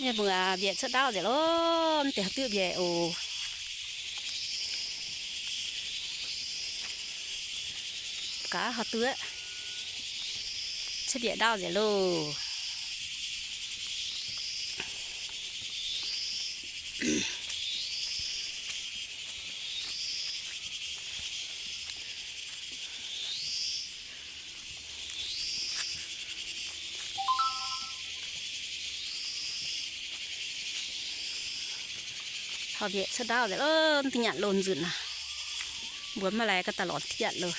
Mienh muoz, mbiaeqc cuotv ndaauv nzengc loh, mv deix haaix diuh mbiaeqc oc. Gaax haaix diuh cuotv mbiaeqc ndaauv nzengc loh. Taux mbiaeqc cuotv ndaauv nzengc loh, mv duqv nyanc loh nzunc aqv. Mbuo maiv lai ga'daaih lorz diatv loh.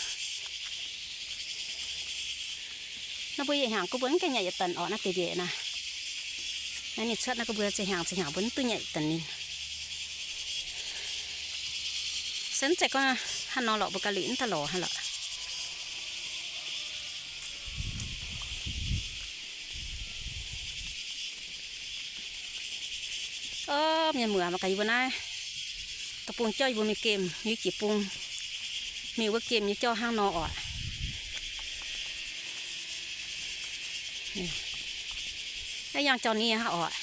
Naaiv mbuo yietc hnyangx gorngv mbuo mv gaengh nyanc yietc deix orqc, naaiv deix mbiaeqc naaiv. Naaiv ninh cuotv naaiv gorngv mbuo ziepc hnyangx ziepc hnyangx mbuo mv duqv nyanc yietc deix ninh. Se mv zeiz gorngv hnangv nor lorqc, mbuo ga'liqc mv daaih lorz hnangv lorqc. Ov, mienh muoz, mangc gaax yie mbuo naaiv deic-bung jauv yie mbuo mingh gemh, yie jiex bung mingh wuov gemh nyei jauv hnangv nor oc. Naaiv yangh jauv-nie hnangv oc.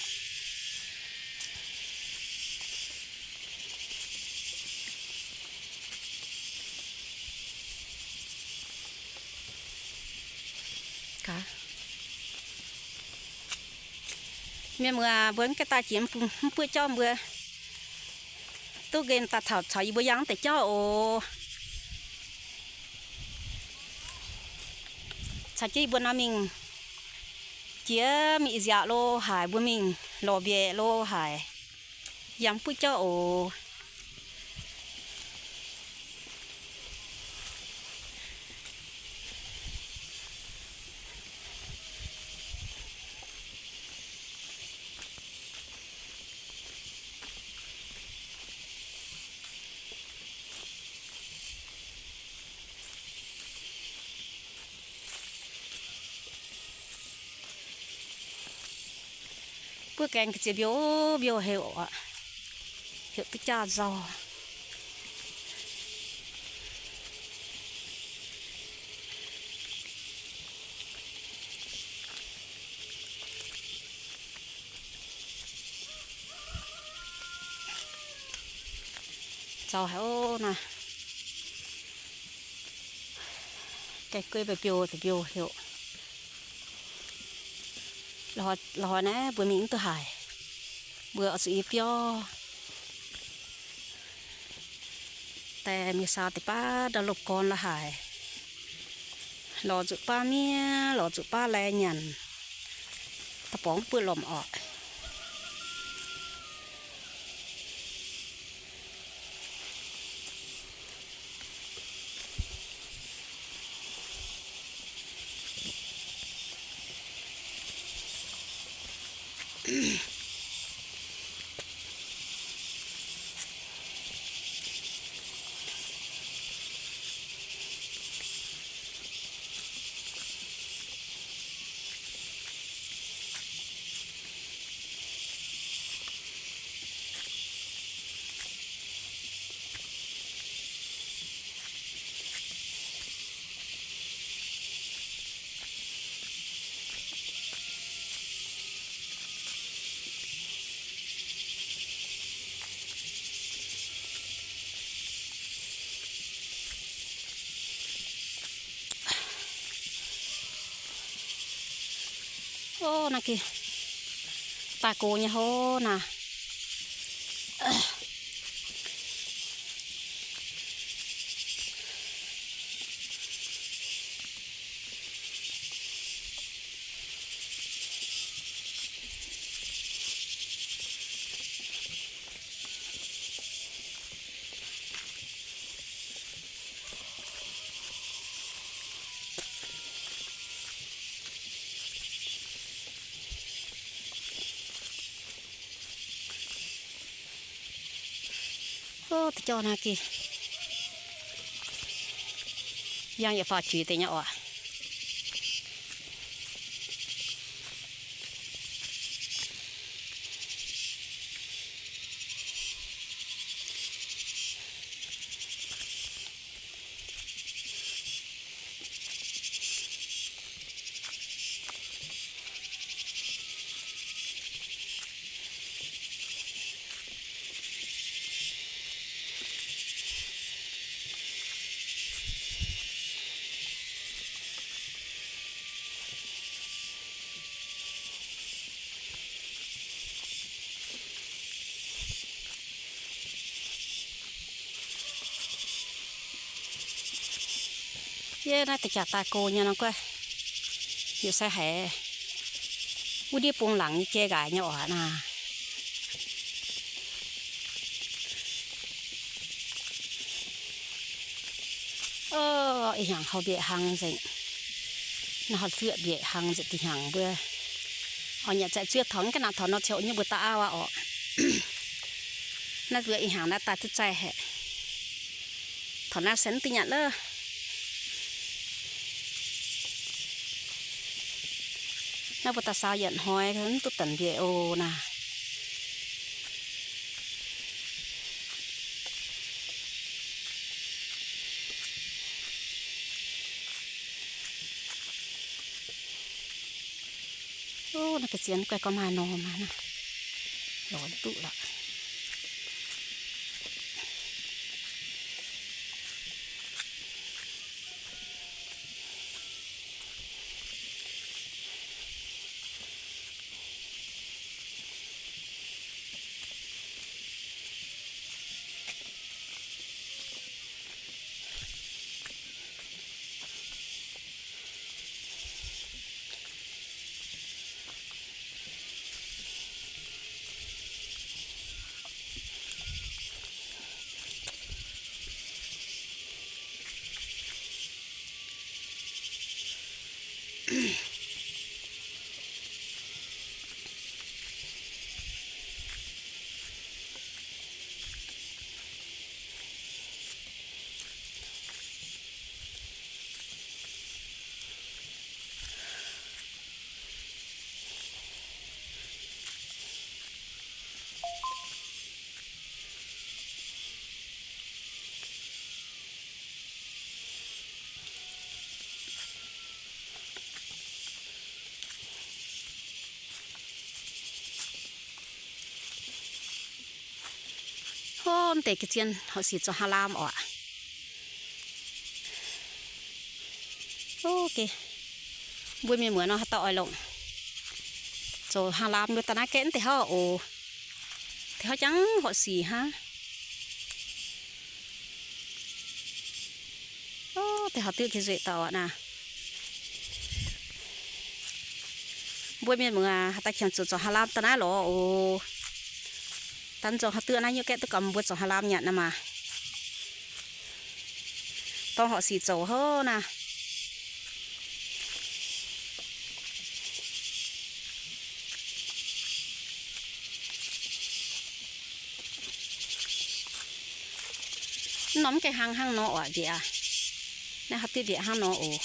Gaax, mienh muoz, mbuo mv gaengh daaih jiex mv bung mv buoqv jauv mbuo duqv nqemh daaih taux caux yie mbuo yangh deix jauv oc. Caux jienv yie mbuo nor mingh jiex mingh ih nziaauc lo haic, mbuo mingh lorz mbiaeqc lo haic, yangh mv buoqv jauv oc. Buov gaengh ga'ziex mbiouh, mbiouh heuc, heuc duqv jaav nzauh. Nzauh haic ov naaiv. Gaengh guei mbiouh, mbiouh heuc. La'hoi naaiv mbuo mingh mv duqv haic. Mbuo oix zuqc yiem biauv daaih mingh saa deix baav ndau lopv gorn la'haic. Lorz zuqc baav miev, lorz zuqc baav lai nyanc, daaih borngz buoqv lomc orqc. Ov, naaiv gengh daaih gox nyei hov naaiv. Ov, deix jauv naaiv gengh yangh yietc faaux juiz deix nyei oc. Yie naaiv deix jaax daaih go nyei nor guai, yie se haiz wuov ndiev bung laangc nyei jai nqaaix nyei oc naaiv. Ih hnyangx hauh mbiaeqc hlang nzengc. Naaiv hauh zuoqv mbiaeqc hlang nzengc dih hnyangx mbuo. Oix nyanc zaeqc zuov taux ga'naaiv taux nor ciouv nyei mbuo daaih auv aqv oc. Naaiv mbuo ih hnyangx naaiv daaih duqv zaih haic. Taux naaiv se mv duqv nyanc lov. Naaiv mbuo daaih saau yietc hnoi mv duqv danc mbiaeqc oc naaiv. Naaiv ga'zien guai gorngv maaih nor maaih naaiv, lorz duqv lorqc. Hov, mv deix ga'zien horqc sic zoux hnangv lamh oc. Mbuo mienh muoz nor haaix dauh oix longc zoux hnangv lamh mbuo daaih naaiv gaeqv mv deix hov oc. Deix hov jangv horqc sic hnangv. Deix hov duqv jiex nzueic dauh naaiv. Mbuo mienh muoz haaix dauh qiemx zuqc zoux hnangv lamh daaih naaiv lorz oc. Daaih zoux haaix duqv naaiv nyungc gaeqv duqv gomh mbuo zoux hnangv lamh nyanc naaiv maah. Dorng horqc sic zoux hov naaiv. Mv norm mv gaengh hlang hnangv nor oc mbiaeqc. Naaiv haaix duqv mbiaeqc hnangv nor oc.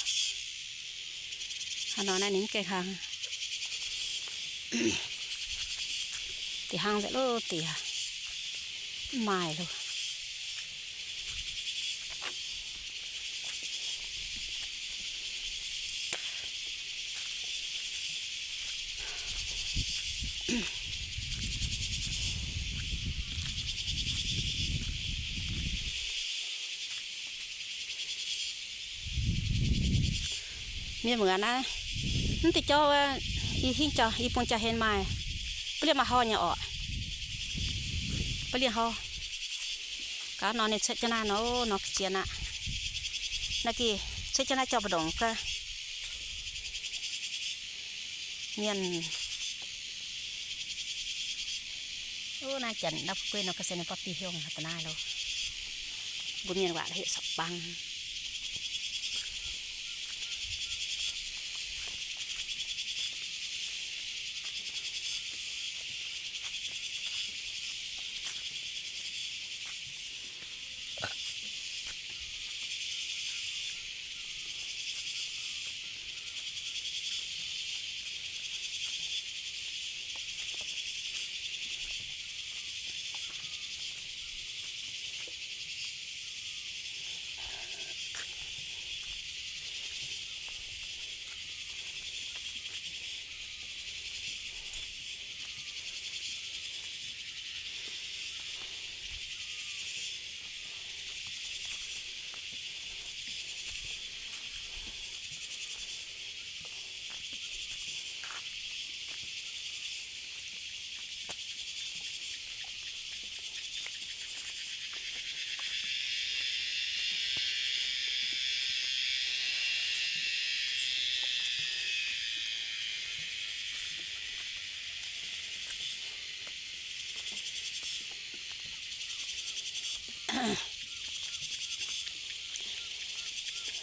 Hnangv nor naaiv ninh mv gaengh hlang. Deix hlang nzengc loh deix. Mv maaih loh. Mienh muoz naaiv, mv deix jauv, i hingv jauv, i bung jauv-hlen maaih, ba'lienh maaih hor nyei orqc. Ba'lienh hor. Gaax nor ninh cuotv jienv naaiv nor, nor ga'zien aqv. Naaiv gih cuotv jienv naaiv jauv mbu'ndongx gaax. Mienh. Naaiv janx ndau fu'jueiv nor ga'sie ninh borqv diuh hiuv da'naaiv loh. Mbuo mienh waac heuc sopv-bang.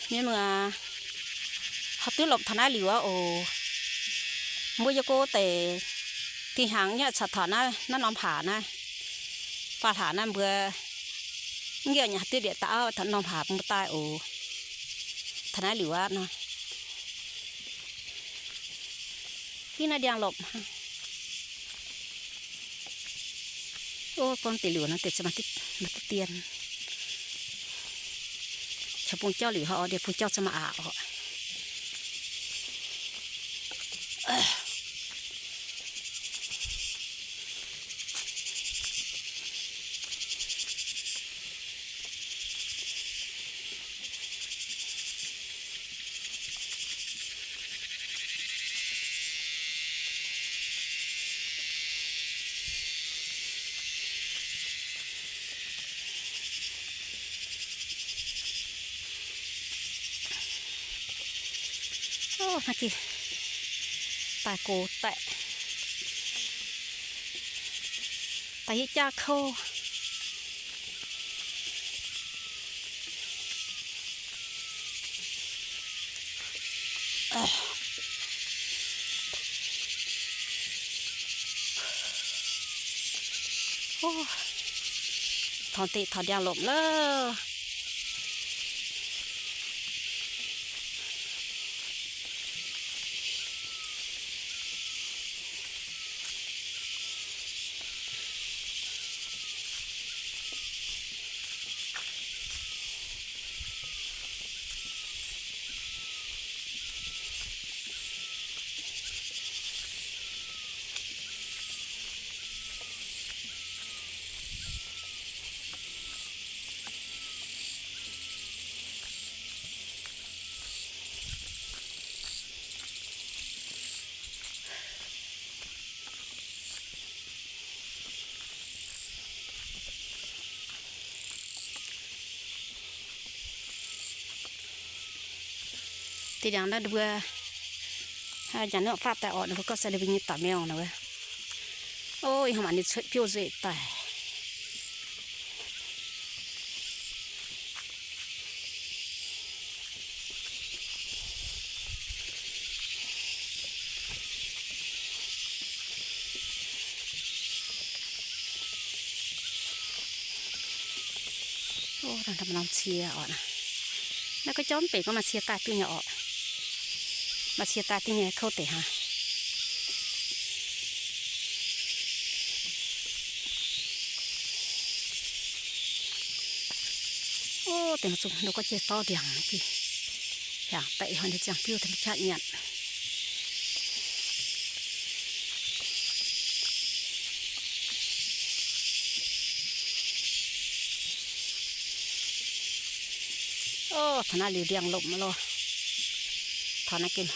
Mienh muoz, haaix diuc lopc taux naaiv liuz aqv oc. Mbuo yie go deix dih hnyangx nyei caux taux naaiv, naaiv norm hlaax naaiv, faam hlaax naaiv mbuo ngiec nyei haaix diuc ndiev daaih auv taux norm hlaax bun mbuo daaih oc. Taux naaiv liuz aqv nor. Ih naaiv ndiangx-lopc. Ov, gorngv deix liuz nor deix maaih duqv dien. Qiex bung jauv liuz haaix oc, ndie bung jauv za'gengh maaih aqc oc. Ov, naaiv gengh daaih gox daaih, daaih hietv jaav kouv. Ov, taux deix taux ndiangx-lopc loh. Deix ndiangx naaiv mbuo nyanc nor faatv daaih orqc, ninh mbuo gorngv se ninh mbuo nyei da'maengx nor wuov. Ov, ih hnoi mangc ninh cuotv biouv nzueic daaih. Ov, norm cie orqc. Naaiv gorngv jauv mv benx gorngv maaih cie daaih duqv nyei orqc. Maaih cie daaih duqv nyei kouv deix hnangv. Ov, deix maiv zuqc nor gorngv jiex dorv ndiangx gengh hiaangx daaih ih hnoi nyei ziangh biouv daaih maiv qaqv nyanc. Ov, taux naaiv liuz ndiangx-lopc loh. Taux naaiv gengh